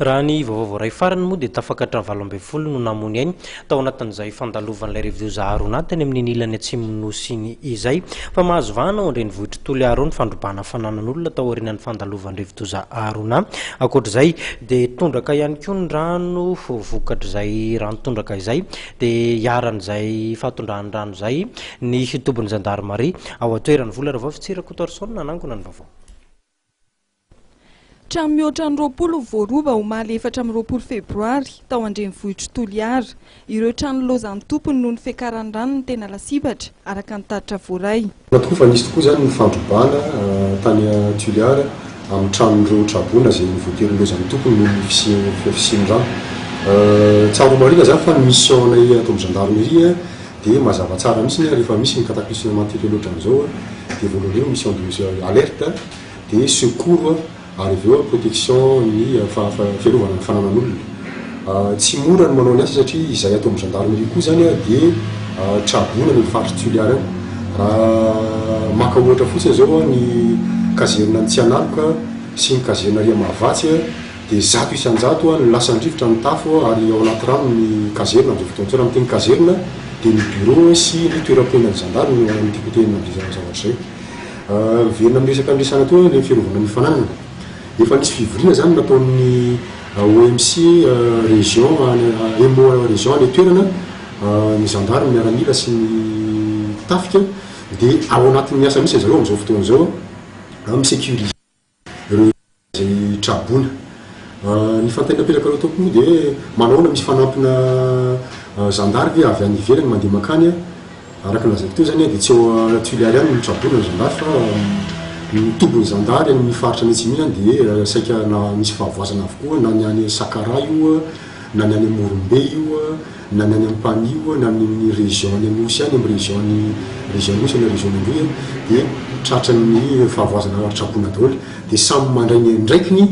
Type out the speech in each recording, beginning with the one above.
Raha ny vaovao voaray farany moa dia tafakatra 18 no namoy ny ainy tao anatin'izay fandalovan'ilay rivodoza Haruna teny amin'iny ilany atsimon'ny Nosy iny izay. Fa mahazo vahana ao an-drenivohitr'i Toliara ao ny fandrobana fananan'olona tao aorianan'ny fandalovan'ny rivodoza Haruna. Ankoatra izay dia tondraka ihany koa ny rano vokatr'izay rano tondraka izay dia iharan'izay fahatondrahan'ny rano izay ny tobin'ny zandarimaria ao an-toerana. Vola Ravaovitsy Rakotoarison nanangona ny vaovao. Trano mihoatra ny 20 voaroba omaly 24 febroary tao an-drenivohitr'i Toliara. Ireo trano nilaozan'ny tompony noho ny fiakaran'ny rano no tena lasibatra, araka ny tatitra voaray. Marina tokoa fa nisy tokoa izany ny fandrobana tany Toliara amin'ny tranon'ireo traboina izay voatery nilaozan'ny tompony noho ny fisian'ny rano. Tsara ho marihina izany fa ny mission-nay ato amin'ny gendarmerie dia mazava tsara mihitsy rehefa misy ny cataclysme matériel ohatran'izao dia voalohany indrindra mission de alerte dia secours ary avy eo protection ny fiarovana ny fananan'olona. Tsy mora ny manao ny asa satria izahay ato amin'ny gendarmerie koa izany dia traboina any amin'ny faritr'i Toliara any. Raha maka ohatra fotsiny izao ny kazerina any Tsianaloka sy ny kazerina ary Mahavatsy dia 100% no lasan-drivotra ny tafo ary ao anaty rano ny kazerina amin'izao fotoana izao. Raha miteny kazerina dia ny bureau sy ny toeram-ponenan'ny zandary no tiako hotenenina amin'izay zavatra izay. Miverina amin'ny resaka niresahana teo ilay fiarovana ny fananana. Efa nisy fivoriana izany nataon'ny OMC région any MO région any an-toerana, ny zandary, ny miaramila sy ny tafika dia ao anatin'ny asa mihitsy ry zareo amin'izao fotoana izao mi-sécuriser ireo izay traboina. Ny fanontaniana apetrakareo tompoko moa dia hoe manahoana misy fanampina zandary ve avy any ivelany mandeha mankany? Araka ny lazaiko teo izany dia tsy ao Tuléar ihany no traboina ny zandary fa ny tobin'ny zandary any amin'ny faritra any atsimo iny izany dia saika na misy fahavoazana avokoa na ny any Sakaraha io na ny any Morombe io na ny any Ampanihy na ny amin'ny région any Anosy any amin'ny région any région Anosy na région Androy dia tratran'ny fahavoazana ary traboina daholo dia samy mandray ny andraikiny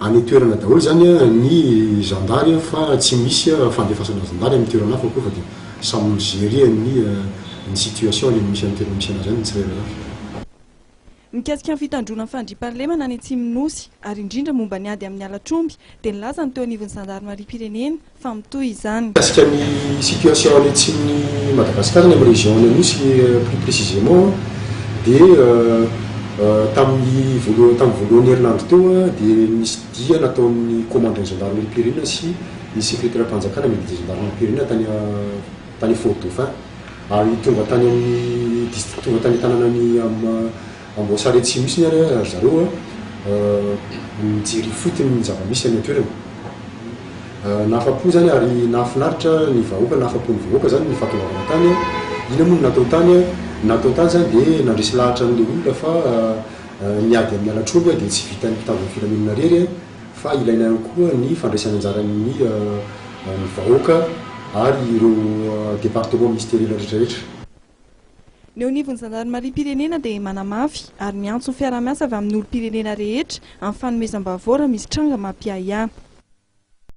any an-toerana daholo izany ny zandary fa tsy misy fandefasana zandary amin'ny toerana hafa koa fa dia samy mi-gérer ny ny situation any amin'ny misy any toerana misy anazy any ny tsirairay avy. Mikasika ny fitandroana ny fandriampahalemana any atsimon'ny Nosy ary indrindra momba ny ady amin'ny halatr'omby dia nilaza ny teo anivon'ny zandarimariam-pirenena fa mitohy izany. Mikasika ny situation any atsimon'i Madagasikara, any amin'ny région any Anosy plus précisément dia tamin'ny voalohany tamin'ny voalohan'ny herinandro teo dia nisy dia nataon'ny commandant gendarmerie-pirenena sy ny sekreteram-panjakana miadidy gendarmerie-pirenena tany tany Fort Dauphin ary tonga tany amin'ny dist tonga tany an-tanànan'i Amboasary Atsimo mihitsy ary ry zareo nijery ifotony ny zava-misy any an-toerana. Nahafa-po izany ary nahafinaritra ny vahoaka, nahafa-po ny vahoaka izany ny fahatongavana tany. Inona moa no natao tany? Ny natao tany izany dia nandresy lahatra an'ilay olona fa ny ady amin'ny halatr'omby dia tsy vitan'ny mpitandro ny filaminana irery fa ilaina ihany koa ny fandraisana anjaran'ny ny vahoaka ary ireo département ministériel rehetra rehetra. Ny eo anivon'ny zandarimariam-pirenena dia manamafy ary miantso ny fiaraha-miasa avy amin'ny olom-pirenena rehetra amin'ny fanomezam-baovao raha misy tranga mampiahiahy.